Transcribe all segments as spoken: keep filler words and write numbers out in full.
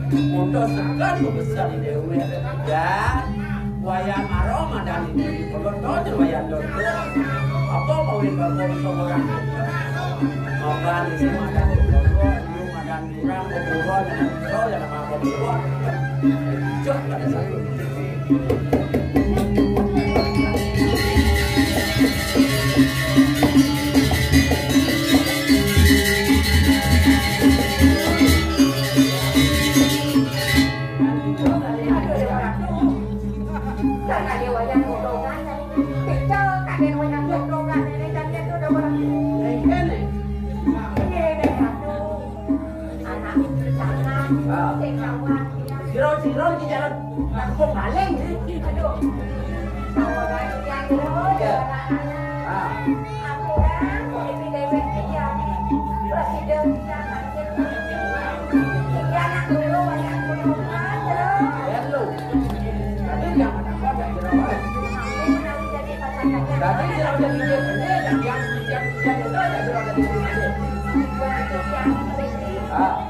Mudah segan membesar di Dewi. Dan wayang aroma dan ini perlu tonton wayang dokter. Apa mau ibu seorang? Apa di sini ada dokter? Kurang berkurang, kau yang apa berkurang? Cok, pada satu. Anak, anak. Ah. Sing kawan. Sira-sira iki jalan kampung maling. Aduh. Kawan iki, aduh, ya. Ah. Aku kan, ini dewek iki, ya. Presiden, ya, makin. Iya, nak dulu, banyak aku. Ya, lu. Tapi jangan apa, jangan apa. Aku menawi jadi pasangan. Tapi jangan jadi dia, dia yang, yang, yang itu aja, jangan jadi dia. Ah.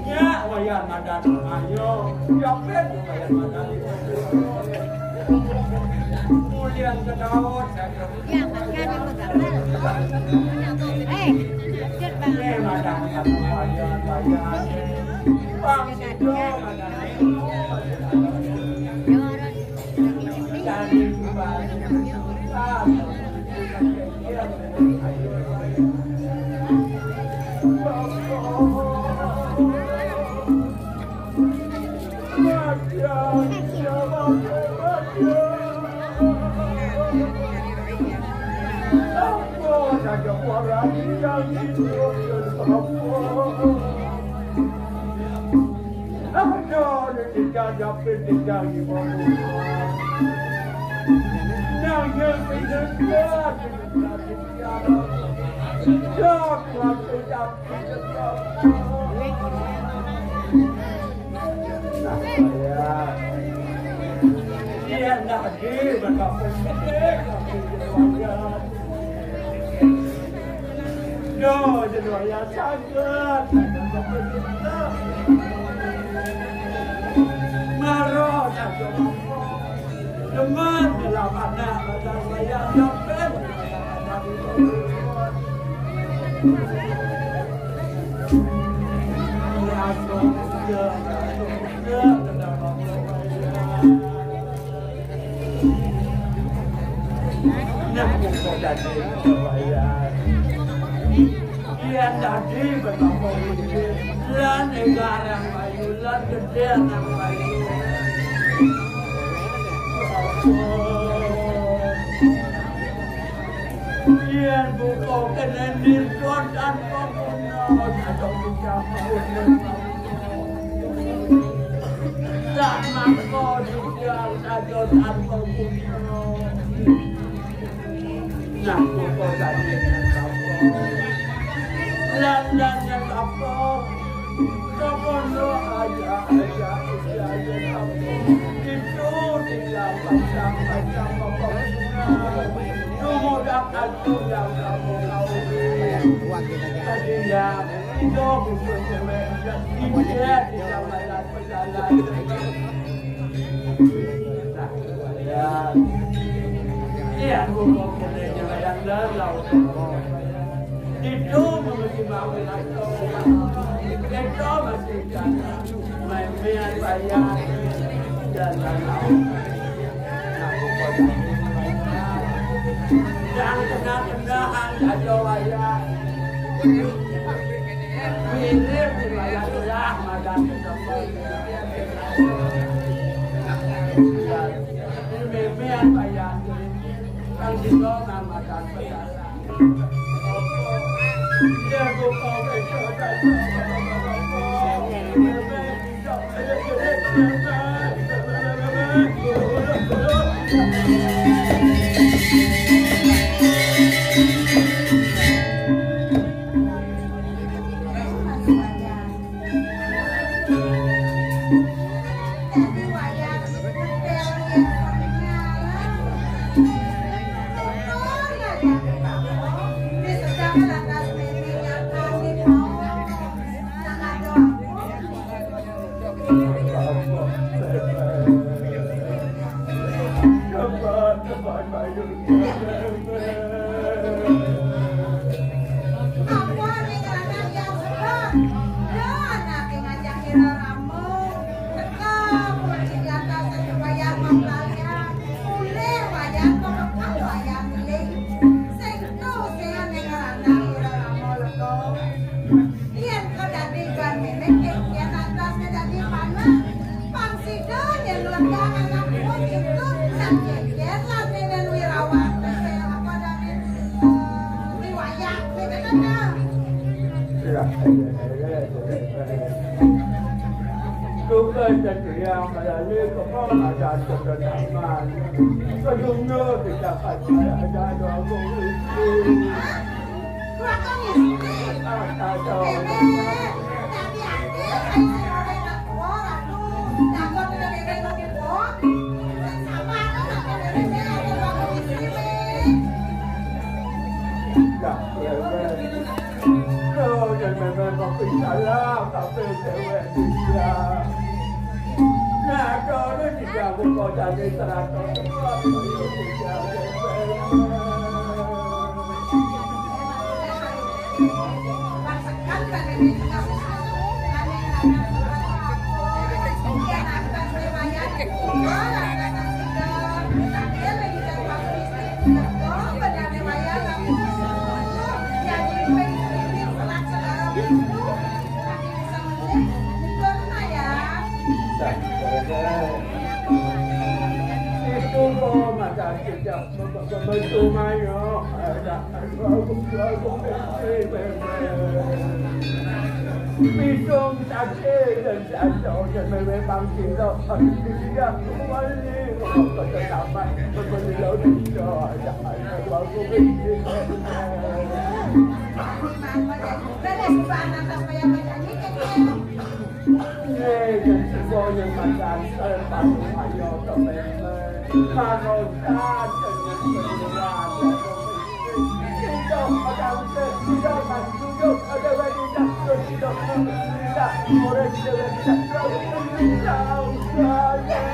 Ya, wayan madan ayo. Ya, ben, wayan madan. Mulian ke Daud, saya kira. Ya, makan yang betul. Eh, cepat. Eh, madan, wayan, wayan. Bang, sido, madan. Yo, jadi ya sangat. Maro saja. Demen dalam anak, dalam saya, dapat. Nah, kok dadi kebayang. Yen dadi betapa gedhe, lan enggak arang payu, lan gedhe arang payu. Yen buka kene nirgon tanpa guna, jatuh pecah pun. Lan mangko jujal saja tanpa guna. Nah, kok tadi yang apa? Lan, lan yang apa? Kamu lo aja, aja, aja, aja apa? Itu tinggal pacang, pacang apa guna? Tunggu dah aku yang kamu tahu. Tadi yang itu bukan cewek, tidak, tidak, tidak. Yang kena-kena aja wayah. Mirip di wayah lah, madan. Apa ning lanang yang sedang? Ya, anake ngajak ira ramo. Teka, kunci di atas, wayah pembalian. Mulih wayah pembekal, wayah milih. Sing tuh, sing ning lanang ira ramo lego. Yen kadadi ban menek, yen atas kadadi panah. Pang sida yen nglenggah anak buah itu, sak jejer lan nenen Wirawan, apa dadi, eh, riwayat, gitu kan, nah. Tugas dan yang melalui kepala dan kebersamaan. Sejumlah kita pasti ada dua guru. Itu kok makan tidak membantu mayo. Pisung sakit dan jatuh dan memang tidak harus tidak kembali. Kok kata sama kembali laut tidak ada. Aku pikir. Mama ya, udah deh, suka anak apa yang banyak ini, Kek. Ye, dan semuanya makan selepas ayo ke mama. Kalau tak dengan penyerahan. Tidak ada usaha, tidak akan duduk, ada lagi tak, tidak, tidak, tidak, orang tidak, tidak, tidak, tidak, tidak, tidak,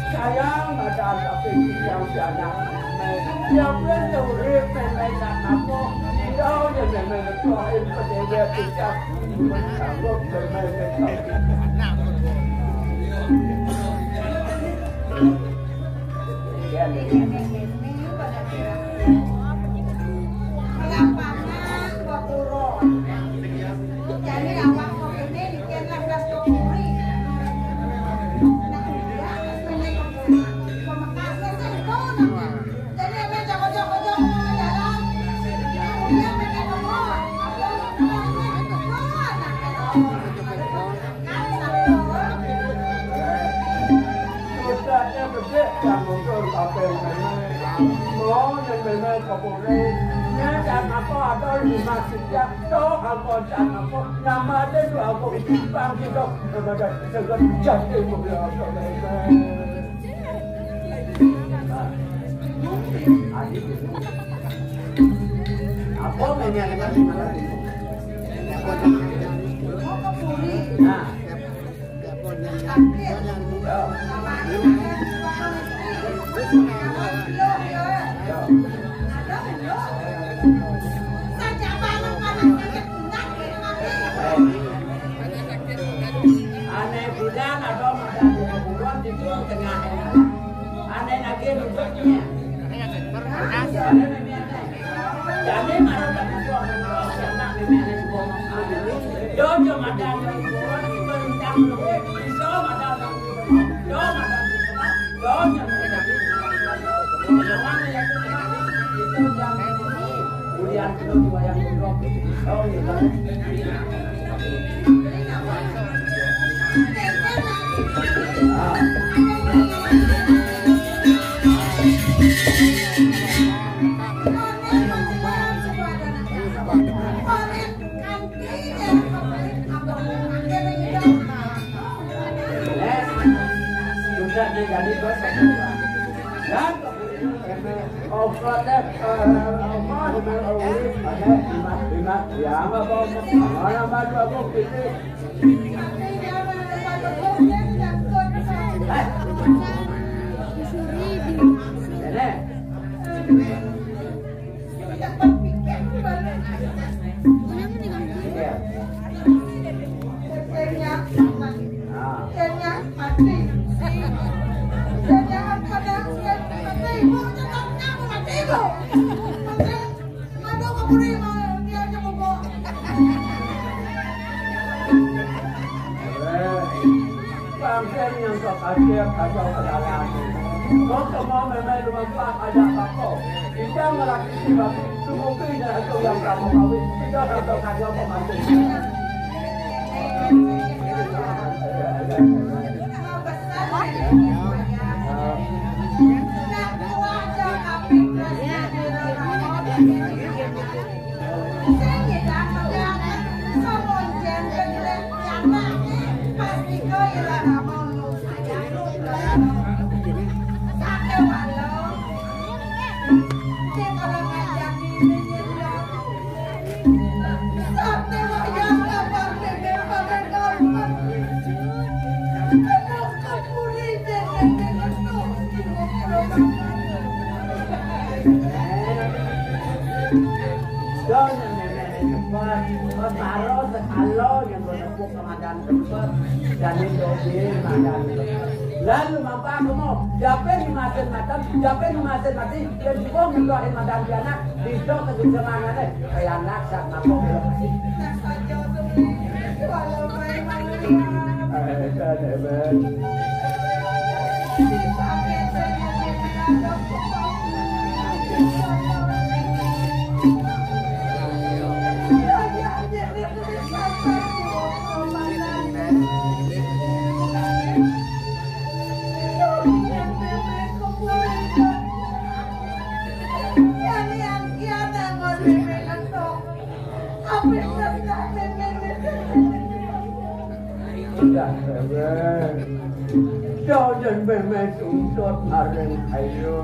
Sayang, ada tapi yang pianak. Yang pun urip memang tak apa. Tidak ada memang ketua yang pedewek pecah. Sanggup memang pecah. Apa menyanyikan di mana? Nah. Tengah, ya. Aneh lagi nutupnya. Jadi marah tak bisa, anak ini. Jojo madan, bisa madan, jojo madan, jojo madan. Kemudian kita wayang godrog. Oh, gitu. Sudah dia jadi bos. Dan oh, protes, eh, apa, ada imat, imat, ya, apa, apa, apa, apa, apa, apa, gitu. Nenek. Iya. Nah. Bangsa yang sok akhir kacau kedalam. Kau semua memang lupa ada apa. Kita ngelaki sebab sungguh tidak ada yang kamu kawin. Kita tak tahu kacau pembantu. Don yang nenek cepat, kau taruh sekalo yang kau tepuk ke madan tempat, dan itu di madan tempat. Lalu mapa kamu, siapa yang masuk matan, siapa yang masuk mati, dan juga mendoain madan pianak, bisa ke semangatnya, kayak anak saat mako belum mati. Udah, Bebe. Jangan Bebe sungsut maring ayu.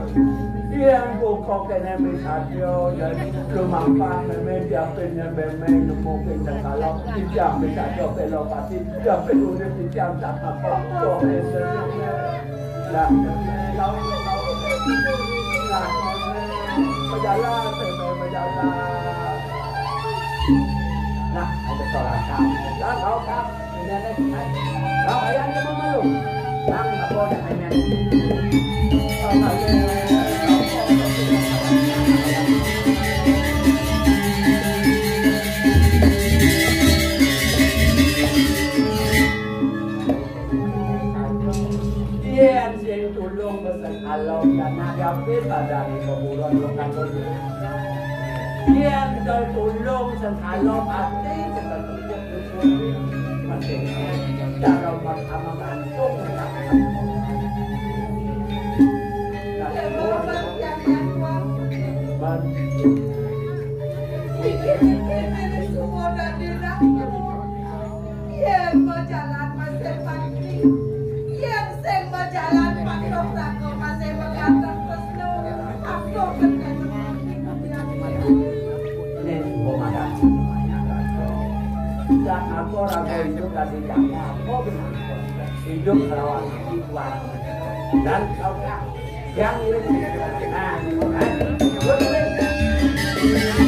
Yang buka kene misadio, jadi lumampah Bebe diapinnya Bebe nemukin kalau tidak misadio pelopati, diapin udah tidak tak apa. Kok Bebe. Nah, nah, nah, nah, nah, berjalan, Bebe, berjalan. Nah, ada sholat. Nah, kau tak. Nah, bayang ke mama lu. Nang, apa udah hanya. Yen sing tulung mesen alon dan nadapi pada di kuburan lokal. Yen dol tulung sing alon ati sing tertutup di suri. Masih cara pertama gantung. Pikir-pikir ini semua dan dirasa. Yen majalan masih pagi, yen sing majalan patok tako masih menggantung pesno, aku berkata. Nek gua makan semuanya kacau. Dan aku ragu hidup dari yang aku benar. Hidup melawan itu dan kau tak. Yang ini. Nah, kan? Gua tulis.